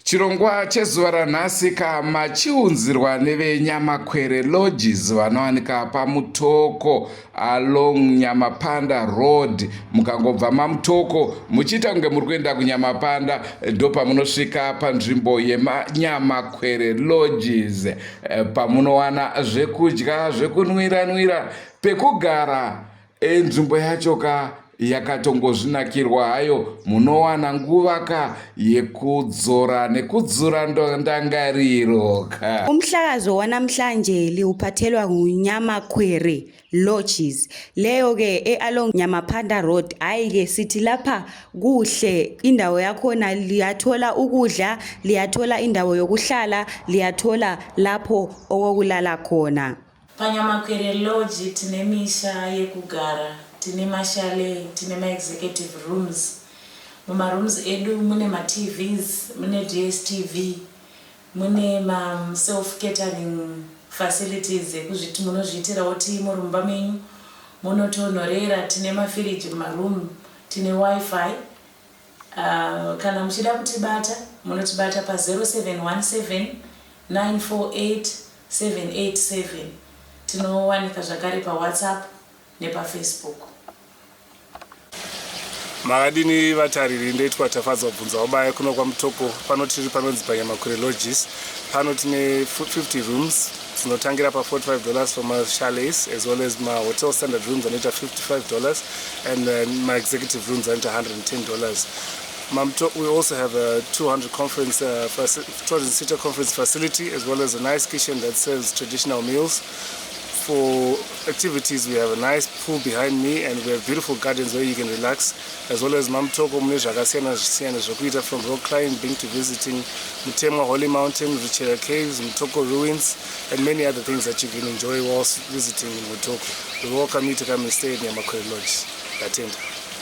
Chirongwa chezuva ranhasi kama chiunzirwa neveNyamakwere Lodges vanowanika paMutoko along Nyamapanda Road. Mukangobva maMutoko muchiita kunge muri kuenda kuNyamapanda ndopamunosvika panzvimbo yeManyamakwere Lodges eh, pamunowana zvekudya, zvekunwira-nwira, pekugara. E, nzvimbo yacho ka yakatongozvinakirwa hayo munowana nguva ka yekudzora nekudzura ndangariro ka. Umhlakazo wanamhlanje liwuphathelwa nguNyamakwere Lodges leyo-ke e-along Nyamapanda Road. Hhayi-ke sithi lapha kuhle indawo yakhona liyathola ukudla, liyathola indawo yokuhlala, liyathola lapho okokulala khona. PaNyamakwere Lodge tine misha yekugara, tine machalet, tine maexecutive rooms. Mumarooms edu mune maTVs, mune DSTV, mune maself catering facilities ekuzviti munozviitirawo tii muri mumba menyu, munotonhorera, tine mafiriji mumaroom, tine Wi-Fi. Kana muchida kutibata munotibata pa 0717 948 787. Tinowanika zvakare paWhatsApp nepaFacebook. Makadini vatariri, ndoitwa Tafadzwa Bvunzawabaya kuno kwaMutoko. Pano tiri panonzi paNyamakure Lodges. Pano tine 50 rooms dzinotangira pa 45 dollars for machalets as well as mahotel standard rooms anoita 55 dollars and then maexecutive rooms anoita 110 dollars. We also have a 200 conference, 200 seater conference facility as well as a nice kitchen that serves traditional meals. For activities, we have a nice pool behind me and we have beautiful gardens where you can relax, as well as Mamutoko mune zvakasiyana siyana zvekuita from rock climbing to visiting Mutemwa Holy Mountain, Ruchera Caves, Mutoko Ruins and many other things that you can enjoy whilst visiting Mutoko. We welcome you to come and stay at Nyamakwere Lodge. Ndatenda.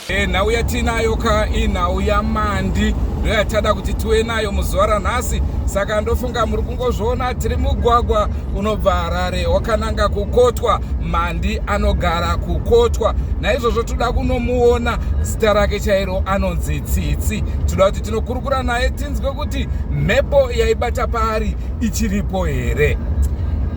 E, nhau yatinayo ka inhau yaMandi ndoyatada kuti tive nayo muzuva ranhasi. Saka ndofunga muri kungozviona tiri mugwagwa unobva Harare wakananga kuKotwa. Mandi anogara kuKotwa, naizvozvo toda kunomuona. Zita rake chairo anonzi Tsitsi. Toda kuti tinokurukura naye tinzwe kuti mhepo yaibata paari ichiripo here.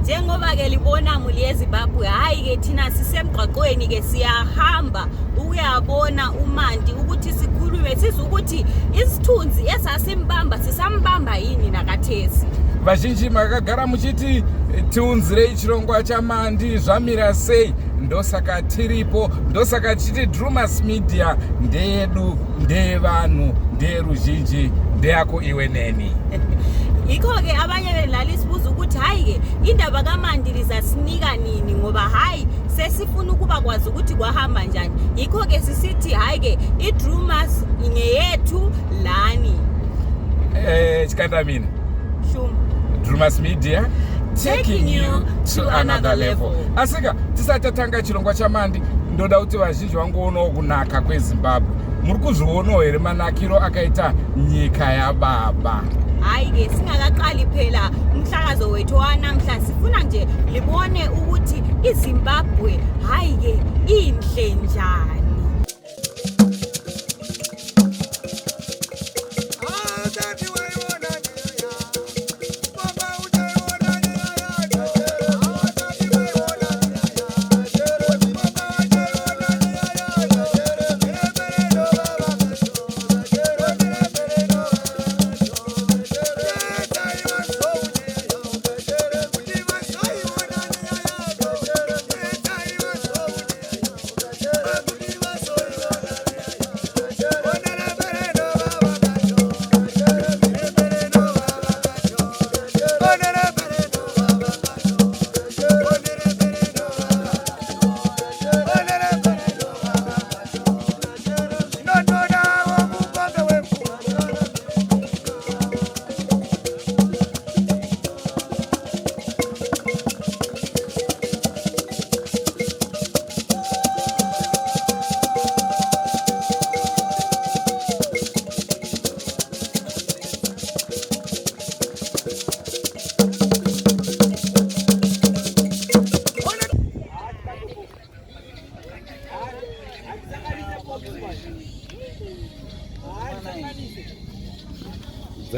Njengoba-ke libona muli yeZimbabwe, hhayi-ke thina sisemgwaqweni-ke siyahamba ukuyabona uMandi ukuthi sikhulume sizwe ukuthi isithunzi esasimbamba sisambamba yini nakathesi. Vazhinji makagara muchiti tiunzirei chirongwa chaMandi, zvamira sei? Ndosaka tiripo, ndosaka tichiti Drumas Media ndeyedu, ndeyevanhu, ndeyeruzhinji, ndeyako iwe neni. Yikho-ke abanye bedlala isibuza ukuthi hhayi-ke indaba kaMandi lizasinika nini, ngoba hhayi sesifuna ukuba kwazi ukuthi kwahamba njani. Yikho-ke sisithi hhayi-ke iDrumas ngeyethu lani. Chikandamina Shuma. Drumas Media taking you to another level. Asika tisati tatanga chirongwa chaMandi, ndoda kuti vazhinji vangoonawo kunaka kweZimbabwe. Muri kuzvionawo here manakiro akaita nyika yababa? Hayi-ke singakaqali phela umhlakazo wethu wanamhla, sifuna nje libone ukuthi iZimbabwe hayi-ke inhle njani.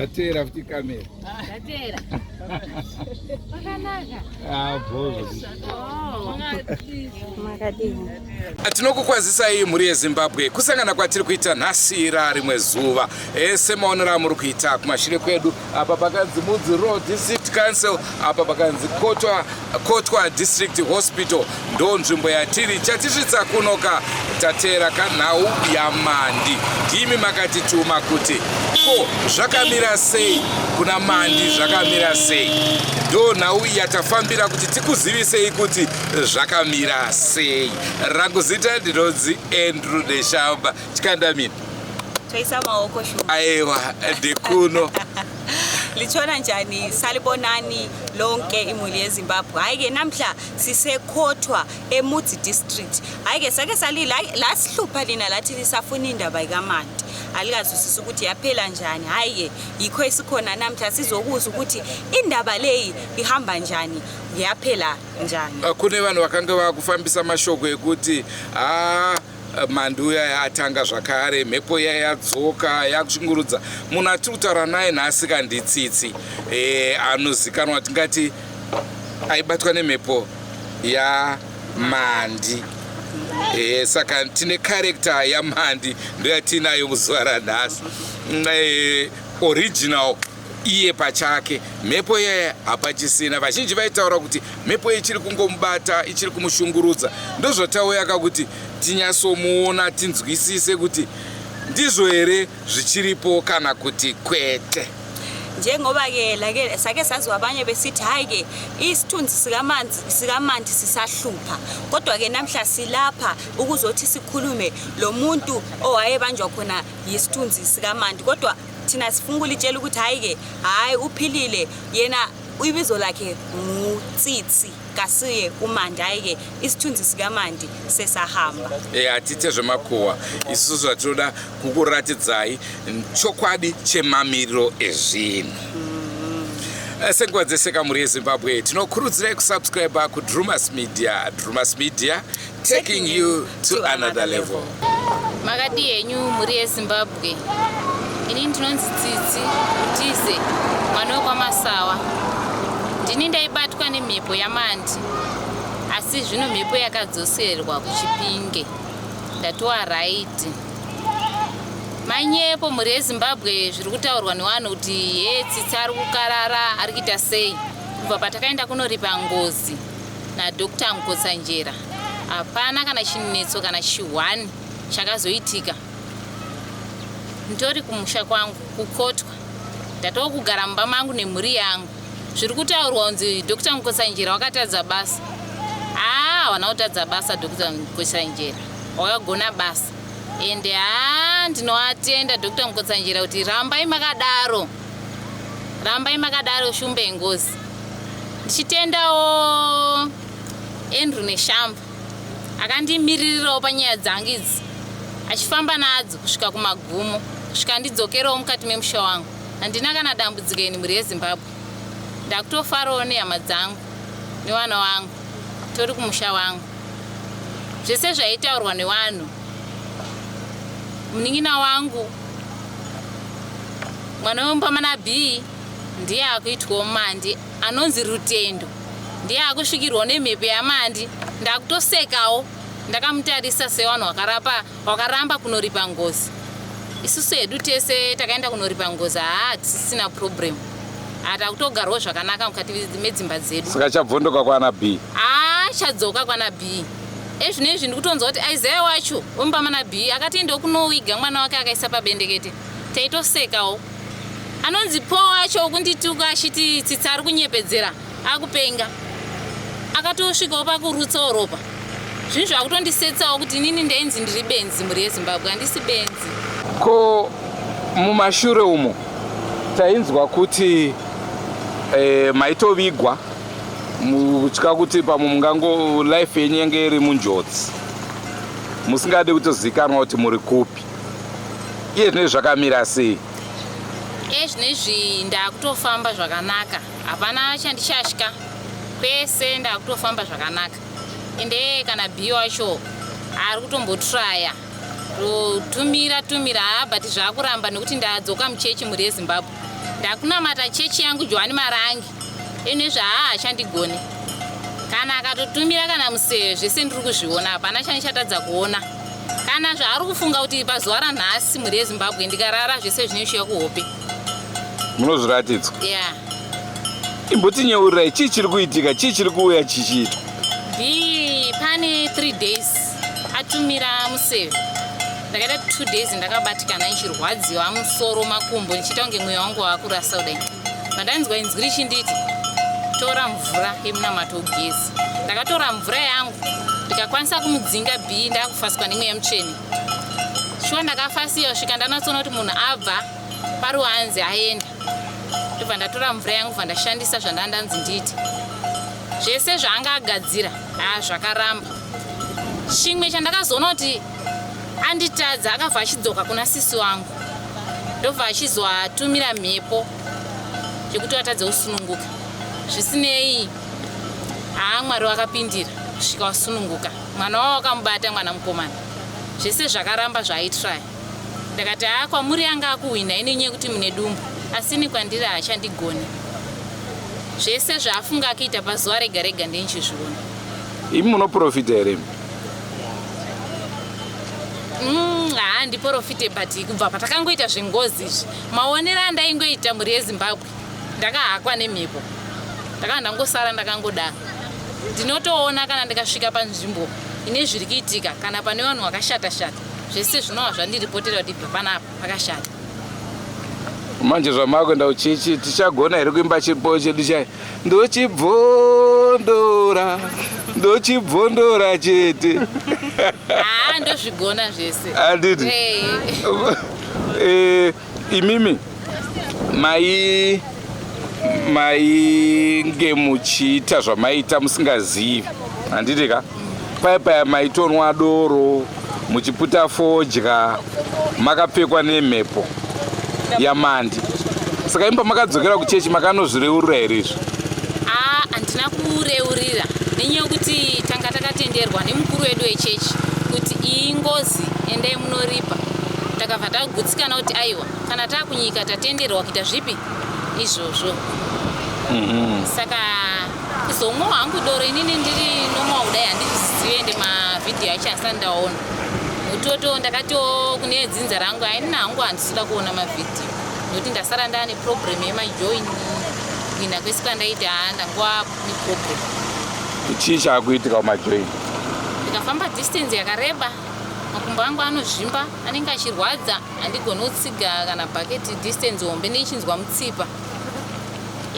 Dzateera futi kamera. Dzateera. Pakanaka. Ah, bhozvo. Oh. Makadini? Tinokukwazisai mhuri yeZimbabwe, kusangana kwatiri kuita nhasi rarimwe zuva. Semaonero amuri kuita kumashure kwedu apa pakanzi Mudzi Road District Council, apa pakanzi Kotwa, Kotwa District Hospital, ndo nzvimbo yatiri. Chatisvitsa kunoka tateera kanhau yaMandi. Ndimi makatituma kuti ko zvakamira sei kuna Mandi, zvakamira sei? Ndo nhau yatafambira kuti tikuzivisei kuti zvakamira sei. Rangu zita ndinonzi Andrew Neshamba. Chikandamini. Toisa maoko shu. Aiwa, ndikuno. Litshona njani? Salibonani lonke imuli yeZimbabwe. Hayi ke, namhla siseKhothwa eMudzi District. Hayi ke, sake salila lasihlupha lina, lathi lisafuna indaba ikaMandi, alikazwisisi ukuthi yaphela njani. Hayi ke, yikho esikhona namhla, sizokuzwa ukuthi indaba leyi ihamba njani, yaphela njani. Kune vanhu vakanga vakufambisa mashoko ekuti ha, Mandi uya atanga zvakare, mhepo iya yadzoka yakushungurudza. Munhu atiri kutaura naye nhasi kaNditsitsi, anozikanwa tingati aibatwa nemhepo yaMandi. Saka tine character yaMandi, ndoyatinayo muzuva ranhasi. Original iye pachake, mhepo iyaya hapachisina. Vazhinji vaitaura kuti mhepo ichiri kungomubata, ichiri kumushungurudza. Ndozvatauya kakuti tinyatsomuona, tinzwisise kuti ndizvo here zvichiripo kana kuti kwete. Njengoba-ke lake sake sazwa abanye besithi hhayi-ke, isithunzi sikaMandi sisahlupha, kodwa-ke namhla silapha ukuzothi sikhulume lo muntu owayebanjwa khona yisithunzi sikaMandi. Kodwa thina sifuna ukulitshela ukuthi hhayi-ke, hhayi, uphilile yena. Ibizo lakhe nguTsitsi, kasiye uMandi. Hhayi-ke, isithunzi sikaMandi sesahamba. Hatite zvemakuhwa isusu, zvatinoda kukuratidzai chokwadi chemamiriro ezvinhu. Senguva dzese kamuri yeZimbabwe, tinokurudzirai kusubscribe kuDrumas Media. Drumas Media, taking you to another level. Makadi henyu mhuri yeZimbabwe? Ini ndinonzi Tsitsi Mutize, mwana wekwaMasawa. Ndini ndaibatwa nemhepo yaMandi, asi zvino mhepo yakadzoserwa kuChipinge, ndatova right. Manyepo, mhuri yeZimbabwe, zviri kutaurwa nevanhu kuti ye Tsitsi ari kukarara, ari kuita sei. Kubva patakaenda kunoripa ngozi naDr Mukotsanjera, hapana kana chinetso kana chi1 chakazoitika. Nditori kumusha kwangu kuKotwa, ndatova kugara mumba mangu nemhuri yangu. Zviri kutaurwa kunzi Dr Mukotsanjera wakatadza basa, haa, hawana kutadza basa. Dr Mukotsanjera wakagona basa, ende haa, ndinoatenda Dr Mukotsanjera kuti rambai makadaro, rambai makadaro, shumba yengozi. Ndichitendawo Andrew Neshamba akandimiririrawo panyaya dzangu idzi, achifamba nadzo kusvika kumagumo, kusvika ndidzokerawo mukati memusha wangu. Handina kana dambudziko ini, mhuri yeZimbabwe. Ndakutofarawo nehama dzangu nevana vangu, tori kumusha wangu. Zvese zvaitaurwa nevanhu, munin'ina wangu, mwana wemupamana B, ndiye akuitwawo Mandi, anonzi Rutendo, ndiye akusvikirwawo nemhepo yaMandi. Ndakutosekawo ndakamutarisa sevanhu wakarapa wakaramba kunoripa ngozi. Isusu hedu tese takaenda kunoripa ngozi, haa, tisisina problem, takutogarwawo zvakanaka mukati medzimba dzedu. Saka chabvondoka kwana B? Haa, chadzoka kwana B. Ezvinezvi ndikutonzwa kuti Isaiah wacho wemupamana B akatiendawo kunowiga mwana wake, akaisa pabendekete. Taitosekawo. Anonzi Po wacho kundituka achiti Tsitsi ari kunyepedzera, akupenga, akatosvikawo pakurutsawo ropa. Zvinhu zvakutondisetsawo kuti inini ndainzi ndiri benzi. Mhuri yeZimbabwe, handisi benzi. Ko mumashure umo tainzwa kuti maitovigwa mutya kuti pamwe mungango life yenyu yange iri munjodzi, musingadi kutozikanwa kuti muri kupi. Iye zvino zvakamira sei? Ezvinezvi ndakutofamba zvakanaka, hapana chandichatya, kwese ndakutofamba zvakanaka. Ende kana B wacho ari kutombotraya tumira tumira, haa, but zvaakuramba nekuti ndadzoka muchechi. Mhuri yeZimbabwe, Ndakunamata chechi yangu Johani Marangi. Ine zvahaa achandigoni. Kana akatotumira kana museve zvese ndiri kuzviona hapana chanichatadza kuona. Kana zvaari kufunga kuti pazuva ranhasi mhuri yeZimbabwe ndikarara zvese zvinoishiya kuhope. Munozviratidzwa? Yeah. Imbotinyeurirai chii chiri kuitika chii chiri kuuya chichiitwa? B pane 3 days atumira museve ndakaita 2 days ndakabatikana ndichirwadziwa musoro makumbo ndichiita kunge mweya wangu wakurasa kudai pandainzwa inzwi richinditi tora mvura yemunamato ugezi ndakatora mvura yangu ndikakwanisa kumudzinga b ndakufaswa nemweya mutsvene shuwa ndakafasiwa svika ndanatsoona kuti munhu abva paruwanze aenda ndobva ndatora mvura yangu bva ndashandisa zvandandanzi ndiite zvese zvaanga agadzira haa zvakaramba chimwe chandakazoona kuti anditadza akabva achidzoka kuna sisi wangu ndobva achizoatumira mhepo yekuti vatadze kusununguka zvisinei haa mwari wakapindira kusvika wasununguka mwana wavo wakamubata mwana mukomana zvese zvakaramba zvaaitraya ndakati haa kwamuri anga akuhwina ine nyaya yekuti mune dumbu asi ini kwandiri haachandigoni zvese zvaafunga akuita pazuva rega rega ndenichizviona Imi munoprofita here? Haa ndiprofite but kubva patakangoita zvengozi izvi maonero andaingoita mhuri yeZimbabwe ndakahakwa nemhepo ndakanga ndangosara ndakangodaro ndinotoona kana ndikasvika panzvimbo ine zviri kuitika kana pane vanhu vakashata shata zvese zvinova zvandiripotera kuti ibva panapa pakashata. Manje zvamakuenda kuchechi tichagona here kuimba chipo chedu chai ndochibvondora ndochibvondora chete. Haa ndozvigona zvese. Handiti? Hey. Imimi mai mainge muchiita zvamaita musingazivi handiti ka paya paya maitonwa doro muchiputa fodya makapfekwa nemhepo yaMandi saka imba makadzokera kuchechi makanozvireurura here izvi? Aa handina kureurira nenyaya yekuti tanga takatenderwa nemukuru wedu wechechi kuti iyi ngozi endai munoripa takabva tagutsikana kuti aiwa kana taakunyika tatenderwa kuita zvipi izvozvo. Saka kuzomwa hangu doro inini ndiri nomwa kudai handizvizive ende mavhidhiyo acho asati ndaona mutoto ndakatiwo kune dzinza rangu ainina hangu handisida kuona mavhidhiyo nokuti ndasara ndaane problem yemajoin kuinda kwese kwandaita haa ndangova neproblem. Chii chaakuitika kumajoin? Ndikafamba distance yakareba makumbo angu anozvimba anenge achirwadza handigoni kutsiga kana bhaketi distance hombe ndichinzwa mutsipa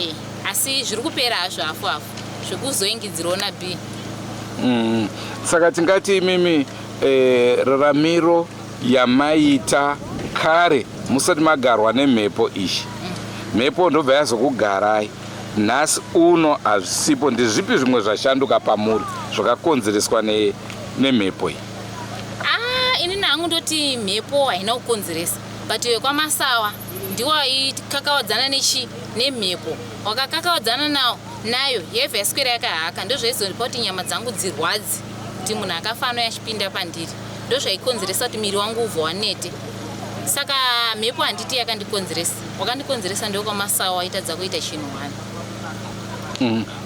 e, asi zviri kupera hazvo hafu hafu zvekuzoingidzirawo na B. Saka tingati imimi raramiro yamaita kare musati magarwa nemhepo iyi mhepo ndobva yazokugarai nhasi uno hazvisipo ndezvipi zvimwe zvashanduka pamuri zvakakonzereswa nemhepo iyi? Ah, inini hangu ndoti mhepo haina kukonzeresa but wekwaMasawa ndiwo aikakawadzana nechi nemhepo wakakakawadzana nawo nayo yaibva yaswera yakahaka ndozvaizoipa kuti nyama dzangu dzirwadze kuti munhu akafa anouya achipinda pandiri ndozvaikonzeresa kuti miri wangu ubva wanete saka mhepo handiti yakandikonzeresa wakandikonzeresa ndewekwamasawa waitadza kuita chinhu hwani.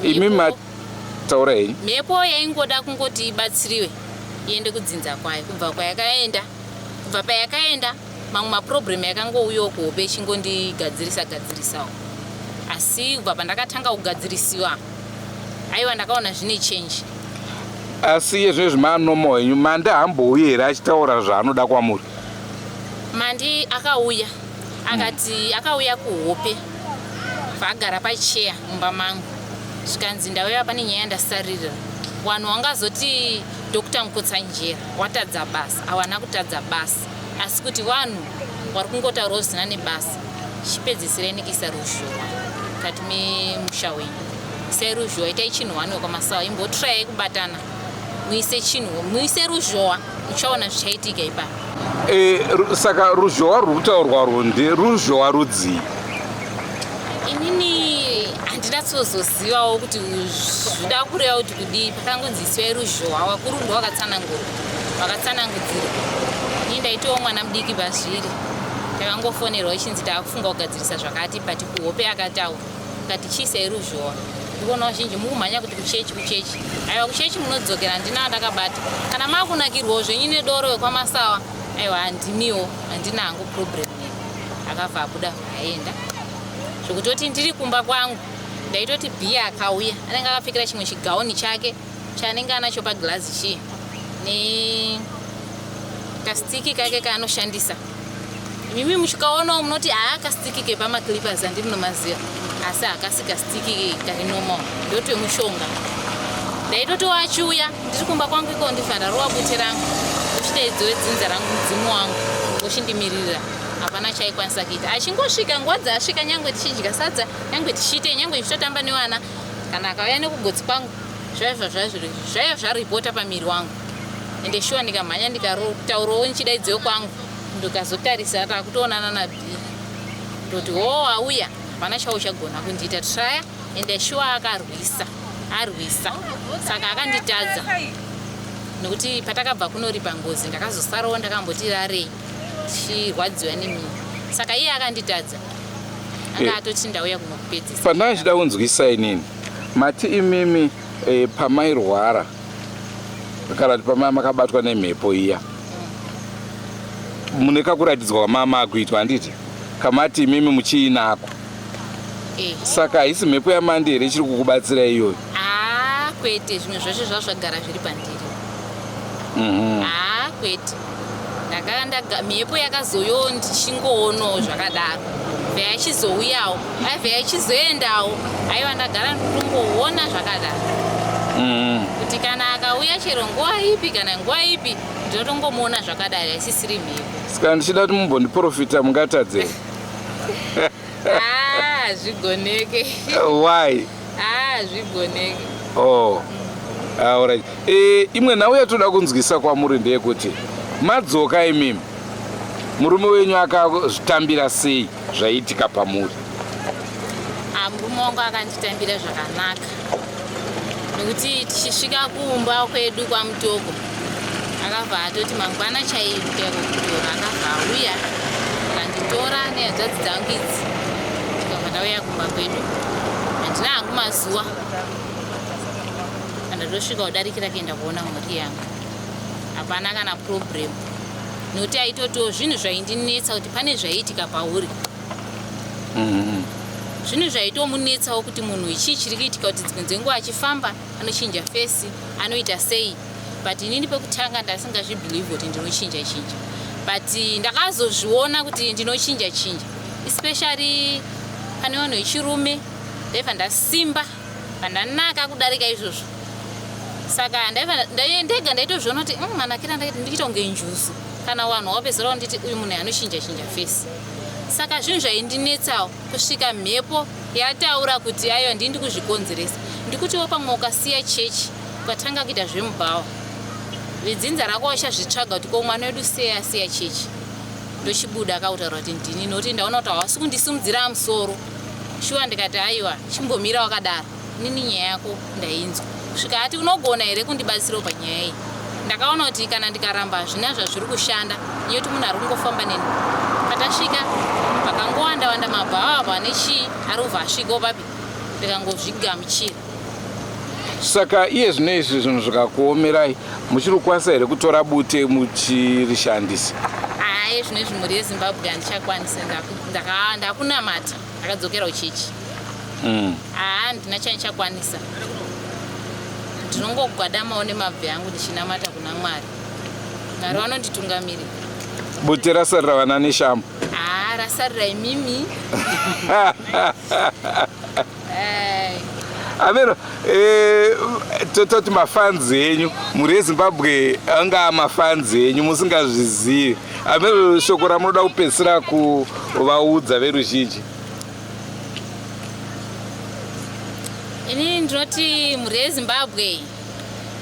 Imi mataura henyu. Mhepo yaingoda kungoti ibatsiriwe iende kudzinza kwayo kubva kwayakaenda kubva payakaenda mamwe maproblem yakangouyawo kuhope ichingondigadzirisa gadzirisawo asi kubva pandakatanga kugadzirisiwa aiwa ndakaona zvine change. Asi iye zvino zvimanomo henyu Mandi haambouyi here achitaura zvaanoda kwamuri? Mandi akauya akati akauya kuhope bva agara pacheya mumba mangu zvikanzi ndauya pane nyaya yandasaririra vanhu wangazoti Dr Mukotsanjera watadza basa hawana kutadza basa asi kuti vanhu vari kungotaurawo zvisina nebasa chipedzisirai nekuisa ruzhowa mukati memusha wenyu isai ruzhowa itai chinhu hwani wekwaMasawa imbotrayai kubatana muise chinhu muise ruzhowa muchaona zvichaitika ipapo. Saka ruzhowa rwuri kutaurwa rwundi ruzhowa rudzii? Inini handinatsozozivawo kuti zvida kureva kuti kudii pakangonzi isiwai ruzhowa vakuru ndo vakatsanangura vakatsanangudzira ini ndaitawo mwana mudiki pazviri. Takangofonerwa ichinzi taakufunga kugadzirisa zvakati but kuhope akataura akati chiisai ruzhowa. Ndikuona vazhinji mukumhanya kuti kuchechi kuchechi. Aiwa kuchechi munodzokera handina andakabata. Kana makunakirwawo zvenyu nedoro wekwaMasawa aiwa handimiwo handina hangu problem nemi. Akabva abuda aenda. Zvekutoti ndiri kumba kwangu ndaitoti Bhiya akauya anenge akapfekera chimwe chigauni chake chaanenge anacho paglazi chiye ne kastiki kake kaanoshandisa imimi muchikaonawo munoti haa kastiki kepamaclippers andi munomaziva asi hakasi kastiki kari normal ndotwemushonga ndaitotiwo achiuya ndiri kumba kwangu iko ndibva ndarova bute rangu uchitaidzo wedzinza rangu mudzimu wangu uchindimiririra hapana chaikwanisa kuita achingosvika nguva dzaasvika nyangwe tichidya sadza nyangwe tichiitei nyangwe ndichitotamba nevana kana akauya nekugotsi kwangu zvaiva zvaiva zvaripota pamiri wangu ende shuwa ndikamhanya ndikataurawo ndichidaidziwo kwangu ndikazotarisa takutoonana nab ndoti ho auya hapana chauchagona kundiita traya ende shuwa akarwisa arwisa saka akanditadza nekuti patakabva kunoripa ngozi ndakazosarawo ndakamboti rarei tichirwadziwa nemii saka iye akanditadza anga eh. atoti ndauya kunokupedzisa pandanga chida kunzwisa inini mati imimi e, pamairwara kana kuti pamai makabatwa nemhepo iya mune kakuratidzwa kwamama akuitwa handiti kamati imimi muchiinako eh. saka haisi mhepo yamandi here ichiri kukubatsira iyoyo ah, kwete zvimwe zvacho zvazvagara zviri pandiri mhm. ah, kwete ndakanga mhepo yakazoyo ndichingoonawo zvakadaro vayachizouyawo aiva yachizoendawo aiwa ndagara ndikungoona zvakadaro mm. kuti kana akauya chero nguva ipi kana nguva ipi ndinotongomuona zvakadaro haisisiri mhepo saka ndichida kuti mumbondiprofita mungatadzei ah, hazvigoneke why ah, hazvigoneke oh alright e, imwe nhau yatoda kunzwisa kwamuri ndeyekuti madzoka imimi murume wenyu akazvitambira sei zvaiitika pamuri? Ah, murume wangu akanditambira zvakanaka nekuti tichisvika kumba kwedu kwamutoko akabva atoti mangwana chaiyo kuya kokutora akabva auya akanditora nehanzvadzi dzangu idzi tikabva tauya kumba kwedu handina hangu mazuva andatosvika kudarikira kuenda kuona mhuri yangu hapana kana problem nokuti aitotiwo zvinhu zvaindinetsa kuti pane zvaiitika pauri mm-hmm. zvinhu zvaitomunetsawo kuti munhu ichii chiri kuitika kuti dzimwe dzenguva achifamba anochinja fesi anoita sei but inini pekutanga ndasingazvibhilivhi kuti ndinochinja chinja but ndakazozviona kuti ndinochinja chinja especially pane vanhu vechirume ndaibva ndasimba pandanaka kudarika izvozvo saka ndega ndaitozviona kuti mm, manakira ndaita ndichiita kunge njuzu kana vanhu wapedzisira kunditi uyu munhu anochinja chinja fesi saka zvinhu zvaindinetsawo kusvika mhepo yataura kuti aiwa ndii ndikuzvikonzeresa ndikutiwo pamwe ukasiya chechi ukatanga kuita zvemubhawa vedzinza rako vachazvitsvaga kuti ko mwana wedu sei asiya chechi ndochibuda akakutaura kuti ndini nokuti ndaona kuti hawasi kundisimudzira musoro Shuwa ndikati aiwa chimbomira wakadaro inini nyaya yako ndainzwa kusvika ati unogona here kundibatsirawo panyaya iyi ndakaona kuti kana ndikaramba hazvina zvazviri kushanda nyaya munhu ari kungofamba neni patasvika pakangowanda wanda mabhawa apa nechii ari kubva asvikawo papi ndikangozvigamuchira saka iye zvino izvi zvinhu zvikakuomerai muchiri kukwanisa here kutora bute muchirishandisa hayi zvino izvi mhuri yezimbabwe handichakwanisa ndakunamata ndakadzokera kuchechi mm. haa handina chandichakwanisa ndinongogwadamawo nemabvi angu ndichinamata kuna mwari mwari vanonditungamirira bute rasarira vana neshamba haa rasarira imimi ameno eh, tototi mafanzi enyu mhuri yezimbabwe angaa mafanzi enyu musingazvizivi ameno shoko ramunoda kupedzisira kuvaudza veruzhinji inini ndinoti mhuri yezimbabwe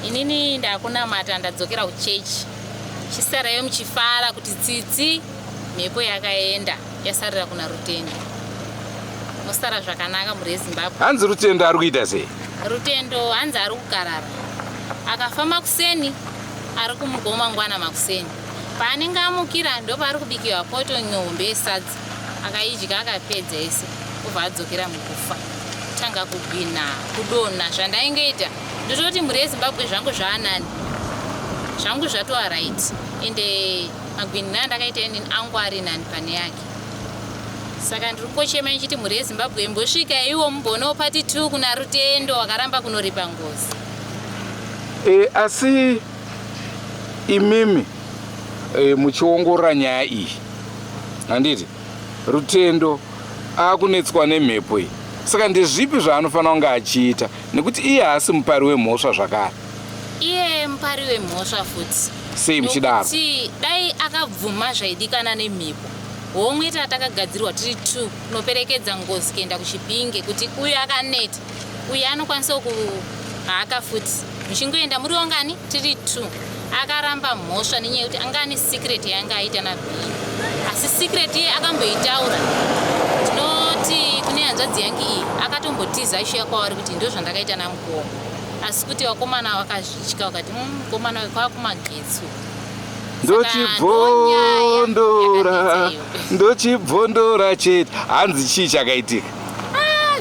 inini ndakunamata ndadzokera kuchechi chisarayo muchifara kuti tsitsi mhepo yakaenda yasarira kuna Rutendo. Mosara zvakanaka mhuri yeZimbabwe. Hanzi Rutendo ari kuita sei? Rutendo hanzi ari kukarara. Akafa makuseni ari kumukawo mangwana makuseni. Paanenge amukira ndopaari kubikirwa poto hombe yesadza, akaidya akapedza yese obva adzokera mukufa. Tanga kugwina, kudonha zvandaingoita ndototi mhuri yeZimbabwe zvangu zvaanani, zvangu zvatova right, ende magwinhina andakaita inini angu ari nani pane yake. Saka ndiri kungochema ndichiti mhuri yeZimbabwe imbosvika iwo mumboonawo pati 2 kuna Rutendo wakaramba kunoripa ngozi. E, asi imimi e, muchiongorora nyaya iyi handiti Rutendo akunetswa nemhepo iyi, saka ndezvipi zvaanofanira kunge achiita nekuti iye haasi mupari wemhosva zvakare? Iye mupari wemhosva futi. Sei muchidaro? Nokuti dai akabvuma zvaidikana nemhepo, homwe tatakagadzirwa tiri two kunoperekedza ngozi kuenda kuChipinge, kuti uyu akaneta uyu anokwanisawo kuhaka futi, muchingoenda muri wangani tiri two. Akaramba mhosva nenyaya yekuti anga ane secret yaanga aita naB, asi secret iye akamboitaura. Tinoti kune hanzvadzi yangu iyi akatombotiza achiuya kwavari kuti ndozvandakaita namukoma, asi kuti vakomana vakazvitya vakati mukomana uyu kwakumagetsi. Ndochibvondora, ndochibvondora chete. Hanzi chii chakaitika?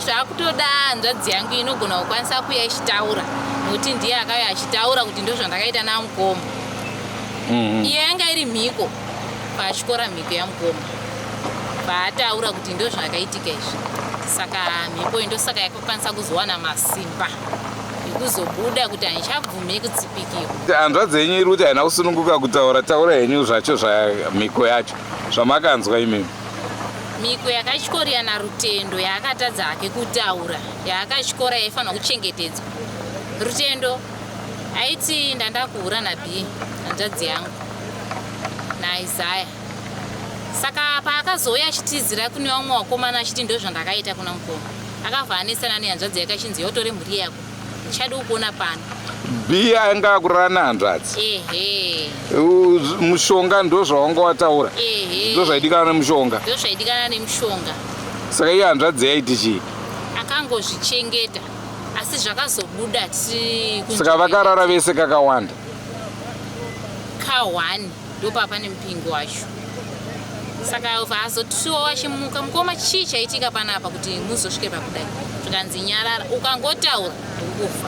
Zvakutoda hanzvadzi yangu inogona kukwanisa kuuya ichitaura, nokuti ndiye akauya achitaura kuti ndozvandakaita namukoma. Iye yanga iri mhiko pachikora, mhiko yamukoma paataura kuti ndozvakaitika izvi. Saka mhiko iyi ndosaka yakakwanisa kuzowana masimba ekuzobuda kuti handichabvumi kutsipikirwa. Hanzvadzi yenyu iri kuti haina kusununguka kutaura. Taura henyu zvacho zvamhiko yacho zvamakanzwa imimi. Mhiko yakatyorya naRutendo yaakatadza hake kutaura, yaakatyora yaifanirwa kuchengetedzwa. Rutendo aiti ndandakuhura naB hanzvadzi yangu naIsaya. Saka paakazouya achitizira kune vamwe vakomana achiti ndozvandakaita kuna mukoma, akabva anesana nehanzvadzi yake achinzi yotore mhuri yako, ndichadi kukuona pano. B anga akurara nehanzvadzi? Ehe. Mushonga ndozvawanga wataura? Ehe. Ndozvaidikana nemushonga? Ndozvaidikana nemushonga. Saka iye hanzvadzi yaiti chii? Akangozvichengeta, asi zvakazobuda tiri Saka vakarara vese kakawanda? Ka1, ndopapa nemupingo wacho. Saka vazotiwa vachimuka, mukoma chii chaitika panapa kuti muzosvike pakudai? Zvikanzi nyarara, ukangotaura ukufa.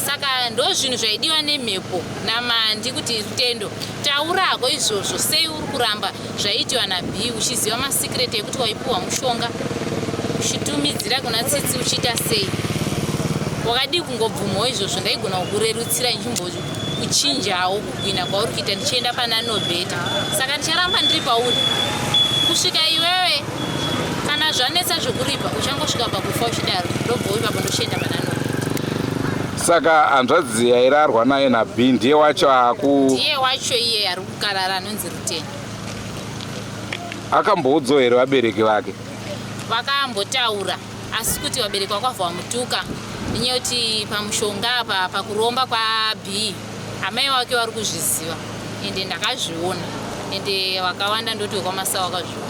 Saka ndo zvinhu zvaidiwa nemhepo naMandi kuti Rutendo taurako izvozvo, sei uri kuramba zvaiitiwa naB uchiziva masecret ekuti waipiwa mushonga uchitumidzira kuna Tsitsi uchiita sei? Wakadii kungobvumawo izvozvo? Ndaigona kukurerutsira ndichimbokuchinjawo kugwina kwauri kuita ndichienda pana Nobeta. Saka ndicharamba ndiri pauri kusvika iwewe kana zvanetsa zvekuripa uchangosvika pakufa uchidaro, ndobva ipapo ndochienda pana Nobeta. Saka hanzvadzi yairarwa naye naB ndiye wacho aku Ndiye wacho iye ari kukarara anonzi Rutendo. Akamboudzawo here vabereki vake? Vakambotaura, asi kuti vabereki vakabva vamutuka nenyaya yekuti pamushonga apa, pakuromba kwaB, amai vake vari kuzviziva, ende ndakazviona, ende vakawanda ndoti vekwaMasawa vakazviona.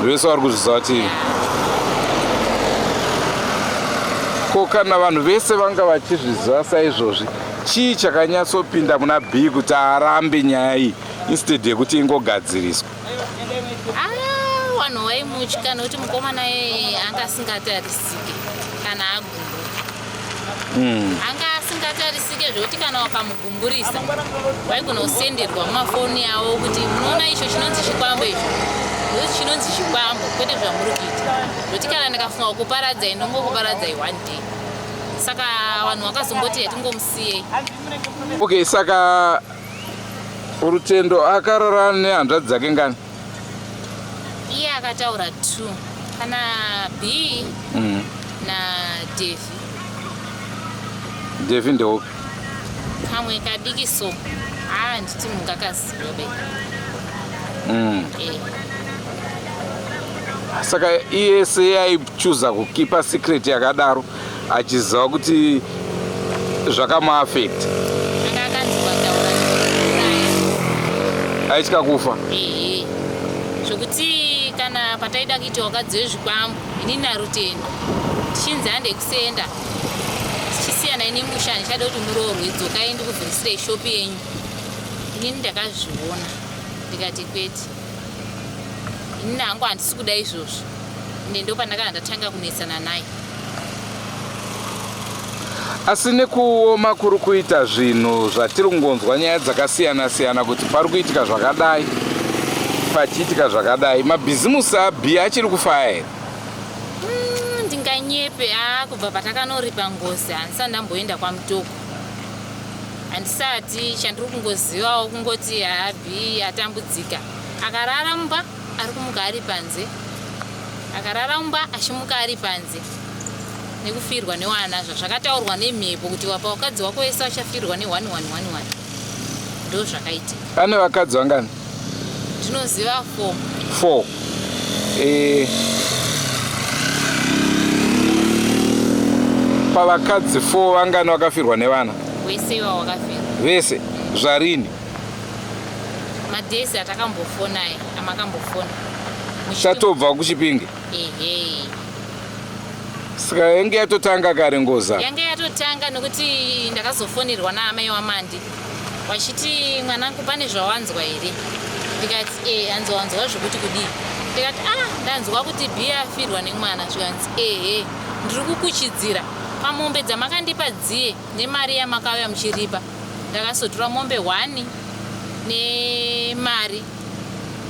Vese vari kuzviziva kuti ko kana vanhu vese vanga vachizviziva saizvozvi, chii chakanyatsopinda muna B kuti arambe nyaya iyi instead yekuti ingogadziriswa? Ah, vanhu vaimutya nokuti mukomana iyeye anga asingatarisike kana agumbuka. Anga asingatarisike zvekuti kana wakamugumburisa waigona kusenderwa mumafoni avo kuti munoona icho chinonzi chikwambo, icho ndokuti chinonzi chikwambo, kwete zvamuri kuita, nokuti kana ndikafunga kukuparadzai ndongokuparadzai one day. Saka vanhu vakazomboti hatingomusiyei. Okay, saka Rutendo akarara nehanzvadzi dzake ngani? Iye akataura two, kana B naDevi. Devi ndeupi? Kamwe kadiki so, haa nditi mungakaziva be. Eh. Saka iye sei aichuza kukipa secret yakadaro achiziva kuti zvakamuafect? Anga akanzi kwataura ndikuuraya. Aitya kufa? Ehe, zvokuti kana pataida kuita wakadzi wezvikwambo inini naRutendo tichinzi hande kusenda, tichisiyana ini musha, handichada kuti muroorwe, dzokai ndikuvhurisirei shopu yenyu. Inini ndakazviona ndikati kwete, inini hangu handisi kuda izvozvo. Ende ndopandakanga ndatanga kunetsana naye. Asi nekuoma kuri kuita zvinhu zvatiri kungonzwa nyaya dzakasiyana siyana kuti pari kuitika zvakadai pachiitika zvakadai, mabhizimusi aB achiri kufaya here? Ndinganyepe a kubva patakanoripa ngozi handisati ndamboenda kwaMutoko. Handisati, chandiri kungozivawo kungoti haa B atambudzika. Akarara mumba ari kumuka ari panze, akarara mumba achimuka ari panze nekufirwa newana, zvazvakataurwa nemhepo kuti wapa vakadzi wako vese vachafirwa ne 1 1 1 1, ndo zvakaitika. Ane vakadzi vangani? Ndinoziva 4. 4. Pavakadzi 4 vangani vakafirwa nevana? Wese iwa wakafirwa. Vese? Zvarini? Madhesi atakambofona aya, amakambofona. Tatobva kuChipinge. Ehe. Saka yange yatotanga kare ngozi apa? Yange yatotanga nekuti ndakazofonerwa naamai waMandi vachiti mwanangu pane zvawanzwa here? Ndikati hanzi wanzwa zvekuti kudii? Ndikati ndanzwa kuti B afirwa nemwana. Zvikanzi ehe, ndiri kukuchidzira pamombe dzamakandipa dziye nemari yamakauya muchiripa. Ndakazotora mombe 1 nemari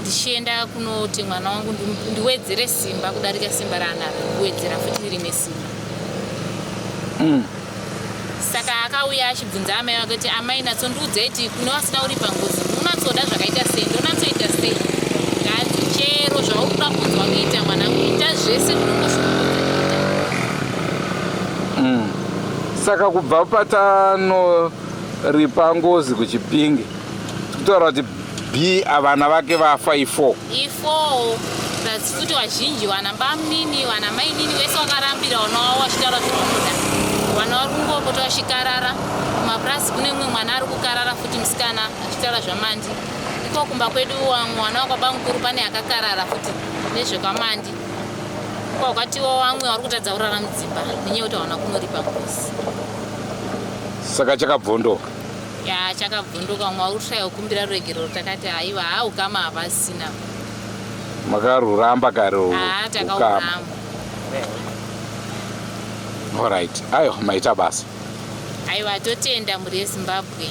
ndichienda kunoti mwana wangu ndiwedzere simba kudarika simba raanaro, kuwedzera futi rimwe simba. Saka akauya achibvunza amai vake kuti amai natsondiudzai kuti kune vasina kuripa ngozi munatsoda zvakaita sei, ndonatsoita sei? Nganzi chero zvauri kuda kunzwa kuita mwanangu, ita zvese zvinongoshungurudza ita. Saka kubva patanoripa ngozi kuChipinge kutaura kuti B avana vake vafa i4. I4 plus futi vazhinji vana bamnini vana mainini vese vakarambira vana vavo vachitaura zvavanoda. Vana vari kungopota vachikarara kumapurasi, kune mumwe mwana ari kukarara futi musikana achitaura zvaMandi. Iko kumba kwedu mwana wakwabamukuru pane akakarara futi nezvekwaMandi. Iko kwatiwo vamwe vari kutadza kurara mudzimba nenyaya yekuti havana kunoripa ngozi. Saka chakabvondoka. Ya, chakabvunduka. Umwe vari kushaya kukumbira ruregerero, takati haiwa, haa ukama hapasina. Makaruramba kare Haa, ukama. takauramba. Alright, ayo maita basa. Aiwa, totenda mhuri yeZimbabwe.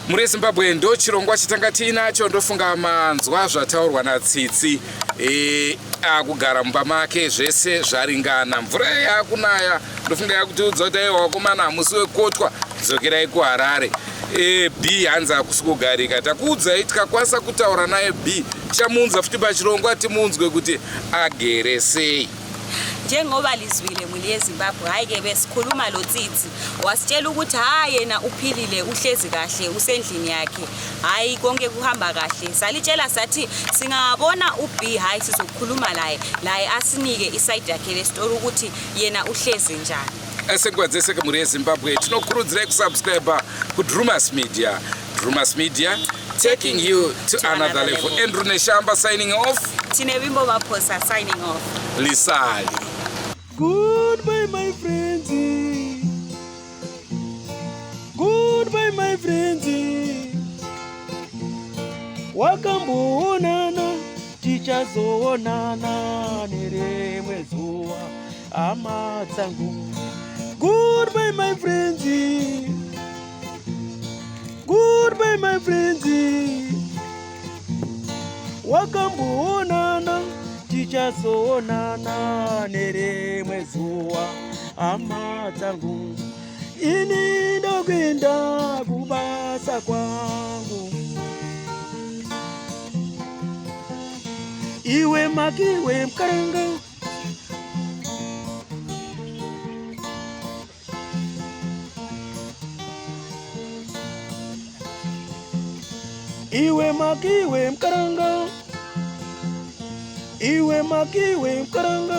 Mhuri yeZimbabwe, ndo chirongwa chatanga tiinacho. Ndofunga manzwa zvataurwa naTsitsi. Akugara mumba make, zvese zvaringana, mvura yakunaya. Ndofunga yakutiudza kuti aiwa vakomana, hamusi wekotwa, dzokerai kuHarare. B hanzi hakusi kugarika. Takuudzai, tikakwanisa kutaura naye B tichamuunza futi pachirongwa timunzwe kuti agere sei. Njengoba lizwile mhuri yeZimbabwe, hhayi-ke besikhuluma lo Tsitsi, wasitshela ukuthi ha yena uphilile, uhlezi kahle, usendlini yakhe, hhayi konke kuhamba kahle. Salitshela sathi singabona u-B, hhayi sizokhuluma laye laye asinike isayidi yakhe lesitori ukuthi yena uhlezi njani. Senguva dzese mhuri yeZimbabwe, tinokurudzirai kusubscribe kuDrumas Media. Drumas Media, taking you to another level. Andrew Neshamba signing off. Tine Vimbo Maposa signing off. Lisali. Goodbye, my friends. Goodbye, my friends. Wakamboonana, tichazoonana nerimwe zuva, hama dzangu. Goodbye, my friends. Goodbye, my friends. Wakamboonana, tichazoonana nerimwe zuva, hama dzangu. Ini ndokuenda kubasa kwangu. Iwe makiwe mukaranga. Iwe makiwe mukaranga. Iwe makiwe mukaranga.